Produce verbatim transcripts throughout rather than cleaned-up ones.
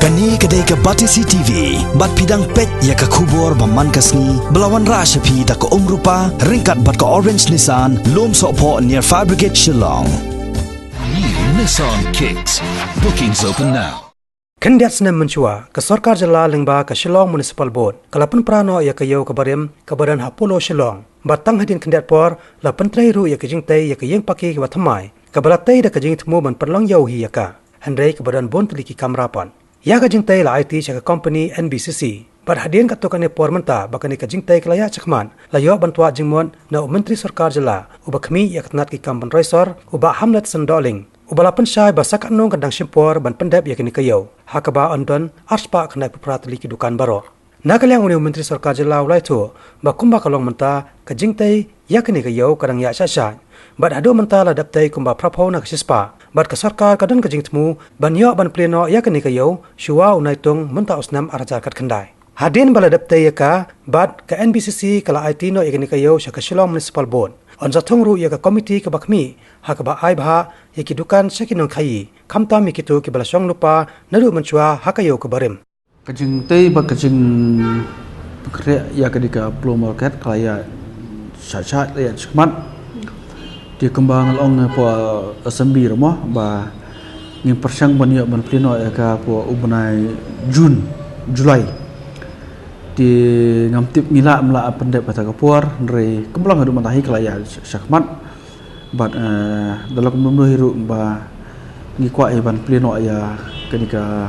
Kane ka dei ka Batesi T V, bad phi dang peit ïa ka khubor ba man ka sngi, ba la wanrah sha phi da ka Umrupa, ryngkat bad ka Orange Nissan, Lum Sohphoh near Fire Brigade Shillong. New Nissan Kicks. Bookings open now. Khyndiat snem mynshuwa, ka sorkar jylla lyngba ka Shillong Municipal Board ka la pynpra noh ïa ka ïew kaba rim, kaba don ha Polo Shillong. Bad tang hadien khyndiat por, la pyntrei ruh ïa ka jingtei ïa ka ïing paki kaba thymmai, kaba la tei da ka jingthmu ban pynlong ïew hi ïa ka. Hynrei kaba don bun tylli ki kamra pat. Ïa ka jingtei la aiti sha ka kompani N B C C. Bad hadien katto katne por mynta ba kane ka jingtei ka la ïaid shakhmat, la ïoh ban twad jingmut na u Myntri Sorkar Jylla uba khmih ïa ka tnat ki kam ban roi sor, u Bah Hamletson Dohling, uba la pynshai ba sa katno ka dang shim por ban pyndep ïa kane ka ïew, ha kaba yn don arspah khyndai phew phra tylli ki dukan baroh. Na ka liang une u Myntri Sorkar Jylla u la ïathuh ba kumba ka long mynta, ka jingtei ïa kane ka ïew ka dang ïaid shah shah. Bad haduh mynta la dep tei kumba phra phew na ka shispah. Bad ka sorkar ka don ka jingthmu ban ïoh ban plie noh ïa kane ka ïew shuwa u Naitung mynta u snem ar hajar khatkhyndai. Hadien ba la dep tei ïa ka, bad ka N B C C ka la aiti noh ïa kane ka ïew sha ka Shillong Municipal Board. Yn sa thung ruh ïa ka komiti kaba khmih, ha kaba ai bhah ïa ki dukan sha ki nongkhaïi, khamtam ïa kito kiba la shong lypa naduh mynshuwa ha ka ïew kaba rim. Ka jingtei bad ka jingpynkhreh ïa kane ka Polo Market ka la ïaid shah shah, la ïaid shakhmat. Te kumba nga la ong hapoh assembly ruh mo ba ngin pyrshang ban ïoh ban plie noh ïa ka hapoh u bnai June, July. Te ngam tip ngi lah ym lah pyndep ha kata ka por, hynrei kumba la ong haduh mynta hi ka la ïaid shakhmat. Bad, eh, da la kumno hi ruh ba ngi kwah hi ban plie noh ïa kane ka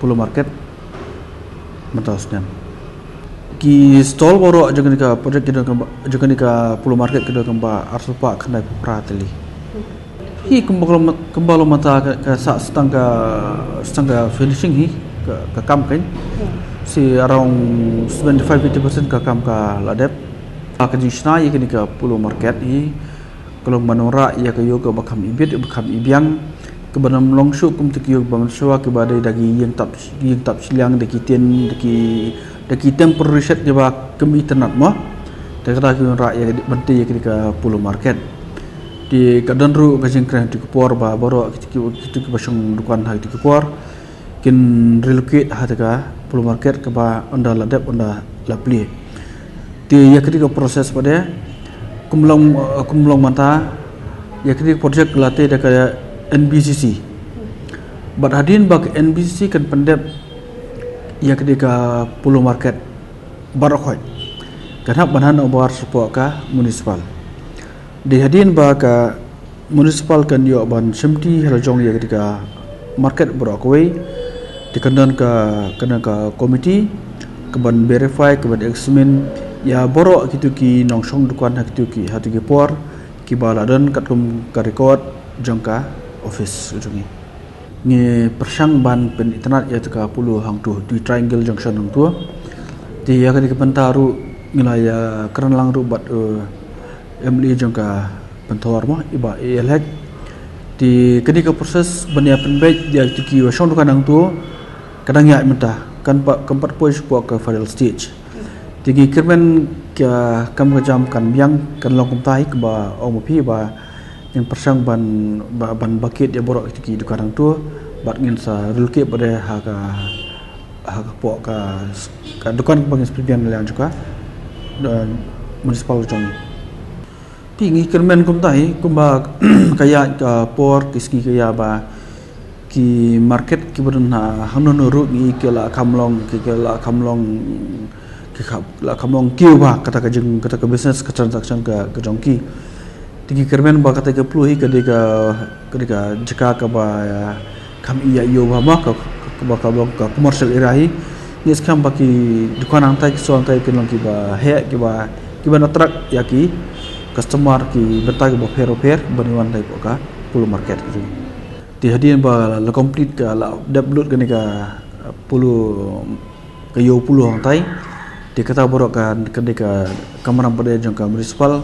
Polo Market mynta u snem. Ki stall baroh jong kane ka project ki don kumba, jong kane ka Polo Market ki don kumba arspah khyndai phew phra tylli. Hi kumba ka long, kumba long mynta ka, ka sah stang ka, stang ka finishing hi ka, ka kam kan. Shi around seventy-five eighty percent ka kam ka la dep. Ka jingshna ïa kane ka Polo Market hi ka long ban wanrah ïa ka ïew kaba kham ibit, ba kham ibiang, kaba ym long shuh kum kito ki ïew ba mynshuwa kiba dei da ki ïing tap, ïing tap shiliang, da ki tin, da ki, da ki temporary shed kiba kham itynnad mo. Te kata ki wanrah ïa ka ban tei ïa kane ka Polo Market. Te ka don ruh ka jingkren ha kito ki por ba baroh kito ki, kito kiba shong dukan ha kito ki por kin relocate ha kata ka Polo Market kaba ynda la dep, ynda la plie. Te ïa kane ka process pat de kum long, eh, kum long mynta, ïa kane ka project la tei da ka N B C C. Bad hadien ba ka N B C C kan pyndep ïa kane ka Polo Market baroh khoit, kan hap ban handover shapoh ka municipal. Dei hadien ba ka municipal kan ïoh ban shimti ha la jong ïa kane ka market baroh kawei. Te kan don ka, kan don ka committee kaban verify, kaban examine ïa baroh kito ki nongshong dukan ha kito ki, ha kito ki por kiba la don katkum ka record jong ka office jong ngi. Ngi pyrshang ban pynitynnad ïa kata ka Polo hangto, Dui Triangle Junction hangto. Te ïa kane ka bynta ruh ngi la ïakren lang ruh bad, eh, M L A jong ka Pynthor mo, i Bah A L Hek. Te kane ka process ban ïa pynbeit ïa kito kiba shong dukan hangto ka dang ïaid mynta, kan pat, kan pat poi shapoh ka final stage. Te ngi kyrmen ka kam ka jam kan biang, kan long kumta hi kumba ong ma phi ba ngin pyrshang ban, ba, ban vacate ïa baroh kito ki dukan hangto, bad ngin sa relocate pat de ha ka, ha ka poh ka, ka dukan kaba ngin sa pynbiang na liang jong ka, eh, municipal jong ngi. Te ngi kyrmen kumta hi, kumba ka ïaid ka por, ki sngi ka ïaid ba ki market kiba don ha hangno hangno ruh ngi ki la kham long, ki, ki la kham long, ki kha-, la kham long kiew bha kata ka jing, kata ka business, ka transaction ka, ka jong ki. Te ngi kyrmen ba kata ka Polo hi ka dei ka, ka dei ka jaka kaba, ah, kham ïa ïoh bha ma ka, ka, kaba, kaba long ka commercial area hi. Ngi skhem ba ki dukan hangtai, ki shop hangtai kin long kiba heh, kiba, kiban attract ïa ki customer, ki bynta kiba pher bapher ban wan tai hapoh ka Polo Market ka jong ngi. Te hadien ba la complete, ka la dep lut kane ka, uh, Polo, ka ïew Polo hangtai. Te kata baroh ka, ka dei ka kamram pat de jong ka municipal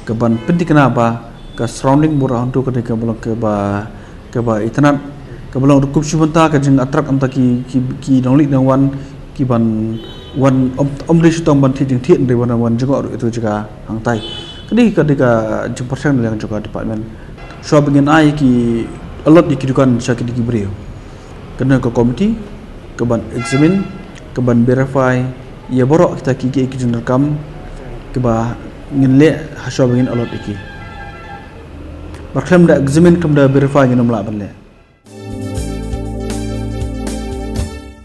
kaban pynthikna ba ka surrounding baroh hangto ka dei kaba long kaba, kaba itynnad, kaba long ruh kum shi bynta ka jing attract ïa kita ki, ki, ki nongleit nongwan kiban wan, ym, ym dei shu tang ban thied jingthied, hynrei ban wan jngoh ruh ïa kata ka jaka hangtai. Ka dei, ka dei ka jingpyrshang na liang jong ka department. Shuwa ba ngin ai ki allot ïa ki dukan sha kine ki briew, kan don ka committee, ka ban examine, ka ban verify ïa baroh kita ki ki ki jingdonkam kiba ngin leh hashwa ba ngin allot ïa ki. Bad khlem da examine, khlem da verify, ngin ym lah ban leh.